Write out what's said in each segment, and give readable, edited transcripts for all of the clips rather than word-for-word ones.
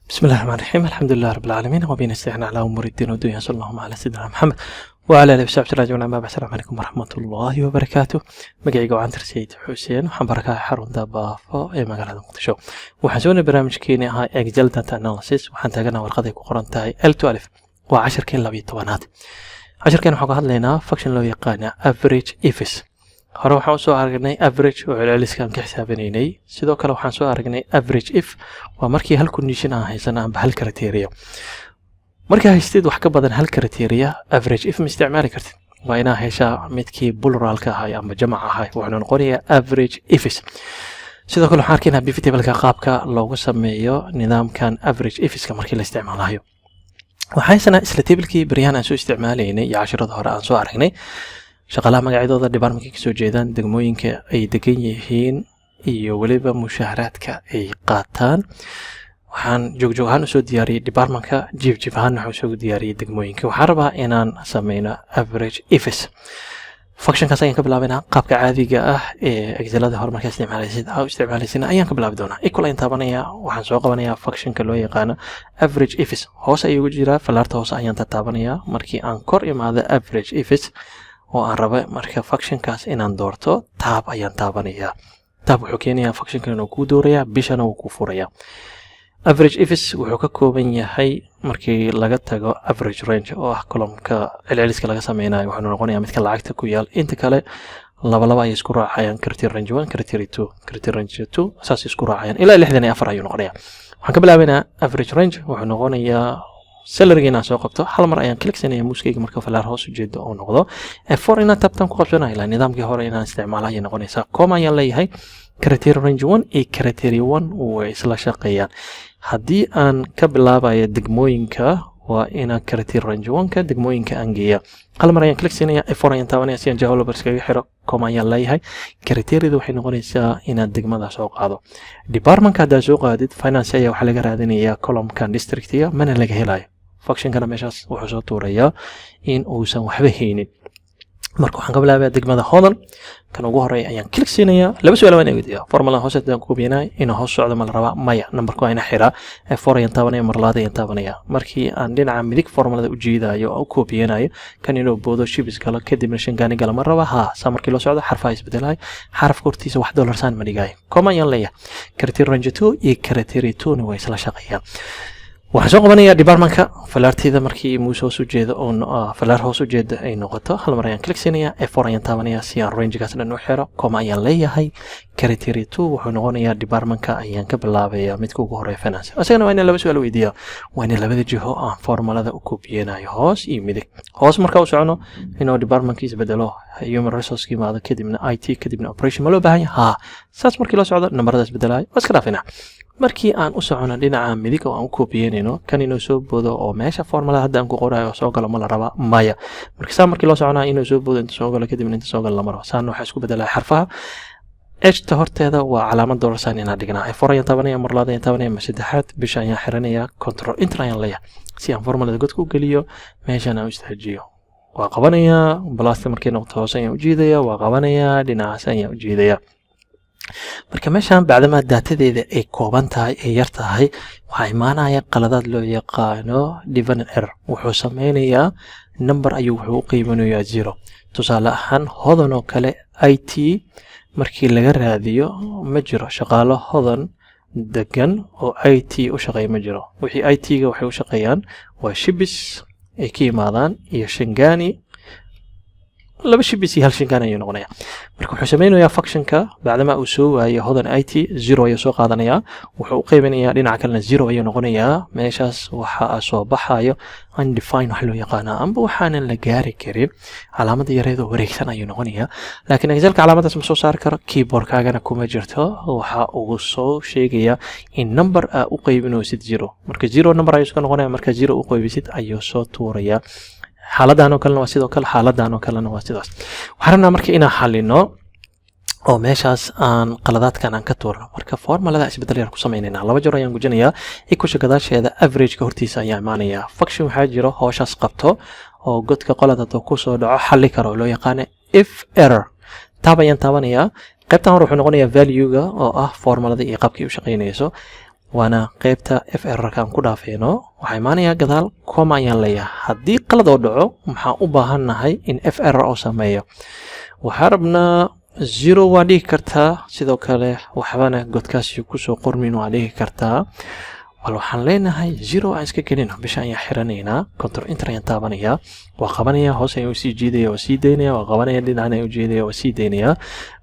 بسم الله الرحمن الرحيم، الحمد لله رب العالمين، وبه نستعين على امور الدين والدنيا، صلى الله على سيدنا محمد وعلى اله وصحبه اجمعين. أما بعد، السلام عليكم ورحمة الله وبركاته. Magacayga waa Antar Sayid Xuseen, waxaan barakaha xarunta Baafo ee magaalada Muqdisho. Waxaan soo barnaamijkeeni ahaa Excel data analysis. Waxaan taaganaa warqad ay ku qoran tahay L12, waa casharkeen 12aad. Casharkeen waxaan ka hadlaynaa function loo yaqaana average ifs. Hore waxaan usoo aragnay average oo celceliska aan ka xisaabinaynay. Sidoo kale waxaan soo aragnay average if, waa markii hal condition aan haysana amba hal criteria. Markaa haystid wax ka badan hal criteria, average if ma isticmaali kartid. Waa inaa heshaa midkii pluralka ahay amba jamac ahay, wuxuuna noqonayaa average ifs. Sidoo kale waxaan arkaynaa pivot tableka qaabka loogu sameeyo nidaamkan average ifska markii la isticmaalayo. Waxaan haysanaa isla tablekii baryahan aan soo isticmaalaynay iyo cashirada hore aan soo aragnay: shaqaalaha magacyadooda, departmentka kasoo jeedaan, degmooyinka ay degan yihiin iyo weliba mushaharaadka ay qaataan. Waxaan joogjoog ahaan usoo diyaariyey departmentka, jiif jiif ahaan waxaan usoo diyaariyey degmooyinka. Waxaan rabaa inaan sameyno average ifs. Functionkaas ayaan ka bilaabaynaa. Qaabka caadiga ah ee Excelada hore markaa isticmaalaysid aa u isticmaalaysina ayaan ka bilaabi doonaa. Equal ayaan taabanaya, waxaan soo qabanayaa functionka loo yaqaano average ifs. Hoose ayuu ugu jiraa, falaarta hoose ayaan tataabanayaa. Markii aan kor imaado average ifs oo aan raba marka functionkaas inaan doorto, tab ayaan taabanayaa. Tab wuxuu keenayaa functionkan inuu kuu doorayaa, bishana wuu kuu furayaa. Average ifs wuxuu ka kooban yahay, markii laga tago average range oo ah columnka celceliska laga sameynayo, wuxuu noqonayaa midka lacagta ku yaal. Inta kale laba laba ayay isku raacayaan: criteria range one, criteria two, criteria range two, saas isku raacayaan ilaa 64 ayuu noqonayaa. Waxaan ka bilaabaynaa average range. Wuxuu noqonayaa salaryga inaan soo qabto. Hal mar ayaan click sanaya muuskayga marka falaar hoos ujeedo oo noqdo. F4 inaan tabtan ku qabsanayo ilaa nidaamkii hore inaan isticmaalo ayay noqonaysaa. Comma ayaan leeyahay. Criteria range one iyo criteria one way isla shaqeeyaan. Haddii aan ka bilaabayo degmooyinka, waa inaan criteria range one-ka degmooyinka aan geeya. Hal mar ayaan click siinaya, F4 ayaan taabanaya si aan developers kaga xiro. Comma ayaan leeyahay. Criteriada waxay noqonaysaa inaad degmada soo qaado. Departmentka haddaad soo qaadid, finance ayaa waxaa laga raadinayaa columnkan districtiga, mana laga helayo. Functionkana meeshaas wuxuu soo tuurayaa in uusan waxba haynin. Marka waxaan ka bilaabaya degmada Hodan. Kan ugu horeeya ayaan click siinayaa. Laba su'aal waan eegaya. Formula hoose hadaan ku hubinayo inuu hoos socdo ma la rabaa? Maya, numberka waa ina xiraa. F4 ayaan taabanaya, mar labaad ayaan taabanaya. Markii aan dhinaca midig formulada u jiidayo oo u koobiyanayo, kan inuu boodo, Shibis galo, kadibna Shangaani galo ma raba? Haa. Saa markii loo socdo xarfaha isbedelayo, xarafka hortiisa wax dollar sign ma dhigayo. Comma ayaan leeyahay. Criteria range two iyo criteria two na way isla shaqeeyaan. Waxaan soo qabanayaa departmentka. Falaarteyda markii mouse hoos u jeedo oo falaar hoos u jeeda ay noqoto, hal mar ayaan click siinaya. F4 ayaan taabanaya si aan rangegaas dhan u xiro. Comma ayaan leeyahay. Criteria two wuxuu noqonayaa departmentka ayaan ka bilaabaya, midka ugu horeeya finance. Isagana waa inaan laba su-aal weydiiya. Waa in labada jiho aan formulada u kobiyanayo, hoos iyo midig. Hoos marka u socono, inuu departmentka isbedelo, human resource yimaado, kadibna IT, kadibna operation, ma loo baahan yahay? Haa. Saas markii loo socdo nambarada isbedelayo, waa iska dhaafina. Markii aan u socono dhinaca midig oo aan u kobiyeynayno, kan inuu soo boodo oo meesha formulada hadda aan ku qorayo soo galo ma la rabaa? Maya. Marka saa markii loo soconaa, inuu soo boodo, inta soo galo, kadibna inta soo galo lama rabo. Saana waxaa isku bedelaya xarfaha. H-ta horteeda waa calaamad dollar sign inaan dhignaa. F4 ayaan taabanaya, mar labaad ayaan taabanaya, ma saddexaad, bisha ayaan xiranaya. Control enter ayaan leeyahay si aan formulada godka u geliyo, meeshan aan u istaajiyo. Waa qabanayaa, plusta markay noqoto hoose ayaan u jiidaya. Waa qabanayaa, dhinacaas ayaan u jiidaya. Marka meeshan bacdamaa daatadeeda ay kooban tahay, ay yar tahay, waxaa imaanaya qaladaad loo yaqaano dividend error. Wuxuu sameynayaa number ayuu wuxuu u qiimanayaa zero. Tusaale ahaan, Hodan oo kale IT markii laga raadiyo, ma jiro shaqaalo Hodan degan oo IT u shaqeeya, ma jiro. Wixii IT-ga waxay u shaqeeyaan waa Shibis ay ka yimaadaan iyo Shangani. Laba Shibis iyo hal Shangani ayuu noqonaya. Marka wuxuu sameynayaa functionka, bacdama uu soo waayo Hodan IT, zero ayuu soo qaadanayaa, wuxuu u qaybinayaa dhinaca kalena, zero ayuu noqonayaa. Meeshaas waxa soo baxayo undefined wax loo yaqaanaa, amba waxaanan la gaari karin. Calaamada yareedoo wareegsan ayuu noqonayaa, laakiin Excelka calaamadaas ma soo saari karo, keyboardkaagana kuma jirto. Waxa uu soo sheegayaa in number aa u qaybinaysid zero. Marka zero number ayuu iska noqonaya. Marka zero u qaybisid ayuu soo tuurayaa. Xaaladan oo kalena waa sidoo kale, xaaladan oo kalena waa sidaas. Waxaan rabnaa marka inaan xalino oo meeshaas aan qaladaadkan aan ka tuurno. Marka formulada isbedel yar ku samaynayna. Laba jeer ayaan gujinayaa equalsha gadaasheeda, averageka hortiisa ayaa imaanaya. Function waxaa jiro howshaas qabto oo godka qolad hadduu kusoo dhaco xalli karo oo loo yaqaano if error. Tab ayaan taabanayaa. Qaybtan hore wuxuu noqonayaa valuega oo ah formulada iyo qaabkii u shaqaynayso. Waana qeybta if errorka aan ku dhaafeyno. Waxaa imaanayaa gadaal, comma ayaan leeyahay. Haddii qalad oo dhaco, maxaan u baahannahay in if error oo sameeyo? Waxaa rabnaa zero waa dhigi kartaa, sidoo kale waxbana godkaasi kusoo qormin waa dhigi kartaa. Bal waxaan leenahay zero aan iska gelino. Bisha ayaan xiranaynaa, Control Enter ayaan taabanayaa. Waa qabanaya, hoos ayaan usii jiidaya, waa sii daynaya. Waa qabanaya, dhinacan ayaan ujeedaya, waa sii daynaya.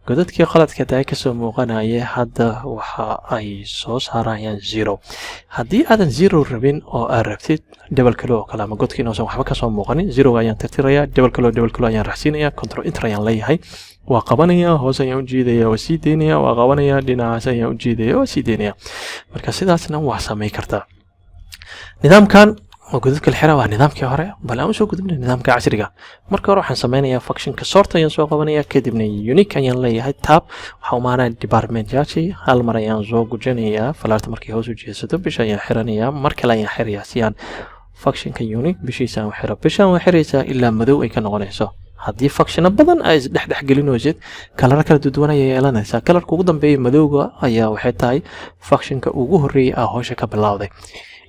Godadkii qaladka tahay kasoo muuqanaya hadda waxa ay soo saarayaan zero. Haddii aadan zero rabin oo aad rabtid double kalo oo kale ama godka inuusan waxba kasoo muuqanin, zeroga ayaan tirtiraya, double kalo, double kalo ayaan raxsiinaya, Control Enter ayaan leeyahay. Waa qabanaya, hoos ayaan u jiidaya, waa sii daynaya. Waa qabanaya, dhinacaas ayaan u jiidaya, waa sii daynaya. Marka sidaasna waa samay kartaa. Nidaamkan oo godadka la xira waa nidaamkii hore. Bal aan usoo gudubnay nidaamka casriga. Marka hore waxaan sameynayaa functionka sort ayaan soo qabanaya, kadibna unique ayaan leeyahay, tab. Waxaa umaanaya department yashi. Hal mar ayaan soo gujinayaa falaarta markay hoos u jeesato. Bisha ayaan xiranayaa, mar kale ayaan xirayaa si aan functionka unique bishiisa aan u xiro. Bishaan waa xiraysaa ilaa madow ay ka noqonayso. Haddii functiono badan ay isdhex gelinaysid, kalaro kala duduwan ayay yeelanaysaa. Kalarka ugu dambeeya madowga ayaa waxay tahay functionka ugu horreeyay ah howsha ka bilowday.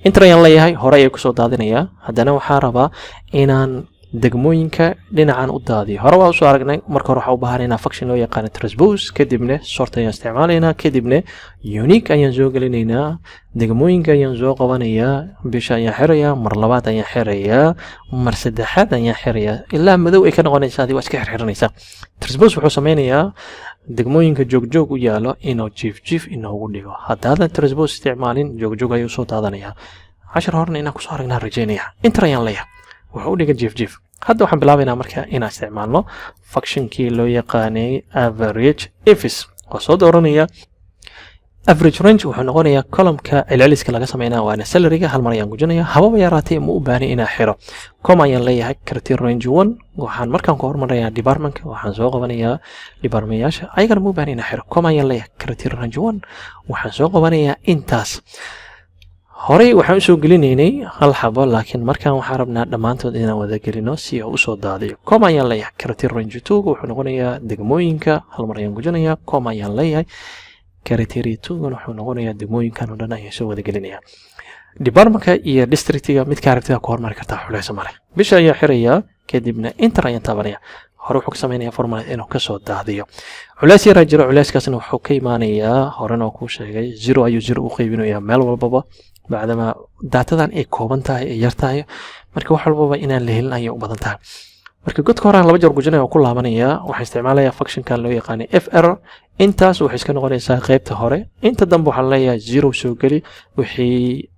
Enter ayaan leeyahay, hore ayay kusoo daadinayaa. Haddana waxaa rabaa inaan degmooyinka dhinacan u daadiyo. Hore waa usoo aragnay. Marka hore waxaa u baahanaynaa function loo yaqaano transpose, kadibna sort ayaan isticmaalaynaa, kadibna unique ayaan soo gelinaynaa. Degmooyinka ayaan soo qabanayaa, bisha ayaan xirayaa, mar labaad ayaan xirayaa, mar saddexaad ayaan xirayaa, ilaa madow ay ka noqonaysaa. Adi waa iska xirxiranaysaa. Transpose wuxuu sameynayaa degmooyinka joogjoog u yaalo inuu jiif jiif inoogu dhigo. Haddaadan transpose isticmaalin, joogjoog ayuu soo daadanayaa. Cashar horena inaan kusoo aragnaa rajaynaya. Enter ayaan leeyahay, wuxuu u dhiga jiif jiif. Hadda waxaan bilaabaynaa marka inaan isticmaalno functionkii loo yaqaanay average ifs. Waa soo dooranaya. Average range wuxuu noqonayaa columnka celceliska laga sameynaa, waana salaryga. Hal mar ayaan gujinaya, hababa yaraatay ma u baahni inaa xiro. Comma ayaan leeyahay, criteria range one. Waxaan markaan ku hormarayaa departmentka, waxaan soo qabanayaa departmentyaasha ayagana, ma u baahni inaa xiro. Comma ayaan leeyahay, criteria range one, waxaan soo qabanayaa intaas. Horey waxaan usoo gelinaynay hal xabo, laakiin markaan waxaan rabnaa dhammaantood inaan wada gelino si uu usoo daadiyo. Comma ayaan leeyahay, criteria range two wuxuu noqonayaa degmooyinka. Hal mar ayaan gujinayaa, comma ayaan leeyahay, criteria two wuxuu noqonayaa degmooyinkan oo dhan ayaan soo wada gelinayaa. Departmentka iyo districtiga midka aragtida ku hormari kartaa, xuleysa male. Bisha ayaa xirayaa, kadibna enter ayaan taabanaya. Hore wuxuu ka sameynaya formula inuu kasoo daadiyo. Culeys yaraa jiro, culeyskaasna wuxuu ka imaanayaa, horena oo kuu sheegay, zero ayuu zero u qaybinayaa meel walbaba, bacdama daatadan ay kooban tahay, ay yar tahay. Marka wax walbaba inaan la helin ayay u badan tahay. Marka godka horaan laba jeer gujinaya oo ku laabanaya. Waxaan isticmaalayaa functionkan loo yaqaanay if error. Intaas waxay iska noqonaysaa qaybta hore. Inta dambe waxaan leeyahay zero soo geli wixii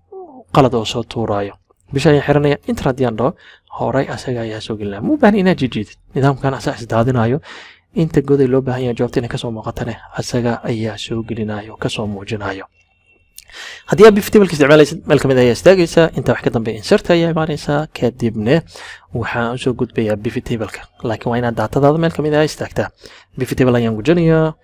qalad oo soo tuuraayo. Bisha ayaan xiranaya. Enter haddii aan dhaho, horay asaga ayaa soo gelinaya. Ma u baahan inaad jijiidid, nidaamkan asaa isdaadinayo. Inta goday loo baahan yahay jawaabta inay kasoo muuqatane, asaga ayaa soo gelinayo, kasoo muujinayo. Haddii aad pivot tableka isticmaalaysid, meel kamid ayaa istaagaysaa, inta wax ka dambeeya insert ayaa imaanaysaa, kadibna waxaan usoo gudbayaa pivot tableka. Laakiin waa inaad daatadaada meel kamid ah istaagtaa. Pivot table ayaan gujinayaa,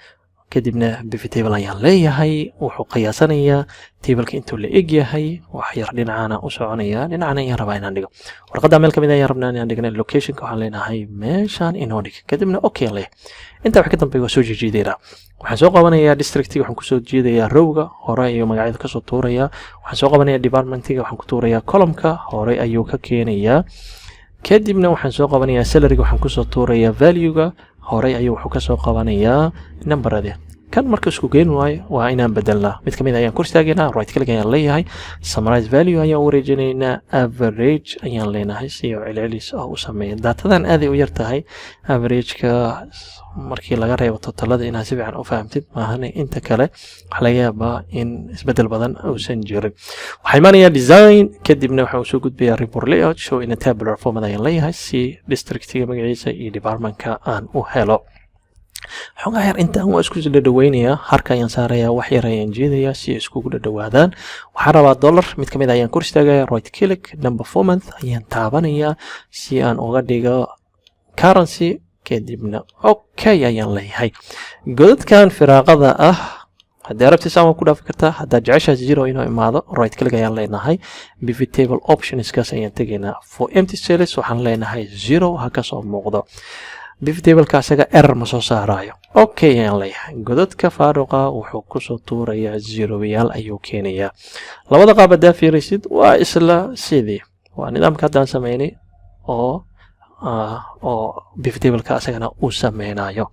kadibna pivot table ayaan leeyahay. Wuxuu qiyaasanayaa tableka intuu la eg yahay. Wax yar dhinacana u soconaya, dhinacana ayaan rabaa inaan dhigo. Warqadda meel kamid ayaan rabnaa inaan dhigna. Locationka waxaan leenahay meeshaan inoo dhig, kadibna okay aan leeyahay. Intaa wax ka dambeeya waa soo jijiidaynaa. Waxaan soo qabanayaa districtiga, waxaan kusoo jiidayaa rowga hore ayuu magacyada kasoo tuurayaa. Waxaan soo qabanayaa departmentiga, waxaan ku tuurayaa columnka hore ayuu ka keenayaa. Kadibna waxaan soo qabanayaa salaryga, waxaan kusoo tuurayaa valuega horey ayuu wuxuu kasoo qabanayaa numberade. Kan marka isku geen waayo, waa inaan bedelnaa. Mid kamid ayaan kor istaagaynaa, right click ayaan leeyahay, summarize value ayaan wareejinaynaa, average ayaan leenahay si uu celcelis oo u sameeya. Daatadan aaday u yar tahay. Averageka markii laga reebo totalada inaad si fiican u fahamtid maahane, inta kale waxaa laga yaabaa in isbedel badan uusan jirin. Waxaa imaanayaa design, kadibna waxaan usoo gudbayaa report layout, show in a tabular format ayaan leeyahay si districtiga magaciisa iyo departmentka aan u helo. Xogaa yar intaan waa isku dhadhaweynayaa, harka ayaan saarayaa, wax yar ayaan jeedayaa si ay iskugu dhadhawaadaan. Waxaan rabaa dollar. Mid kamid ayaan kor istaagaya, right click, number format ayaan taabanayaa si aan uga dhigo currency, kadibna okay ayaan leeyahay. Godadkan firaaqada ah haddii arabtiisaan waa ku dhaafi kartaa. Haddaad jeceshaas zero inuu imaado, right click ayaan leenahay, pivot table optionskaas ayaan tegaynaa. For empty cells waxaan leenahay zero ha kasoo muuqdo. Pivot tableka asaga error ma soo saaraayo. Okay ayaan leeyahay. Godadka faaruqa wuxuu kusoo tuurayaa zeroyaal ayuu keenayaa. Labada qaab haddaa fiirisid, waa isla sidii, waa nidaamka haddaan sameynay oo pivot tableka asagana uu sameynayo.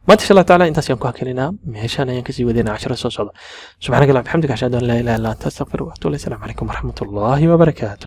Maanta, insha Allah taala, intaas ayaan ku hakelinaa. Meeshaan ayaan kasii wadayna casharo soo socda. Subxaanaka allahumma bixamdika, ashhadu an laa ilaha illa anta, astaqfiruka wa atuubu ilayk. Asalaamu calaykum waraxmat ullaahi wabarakaatu.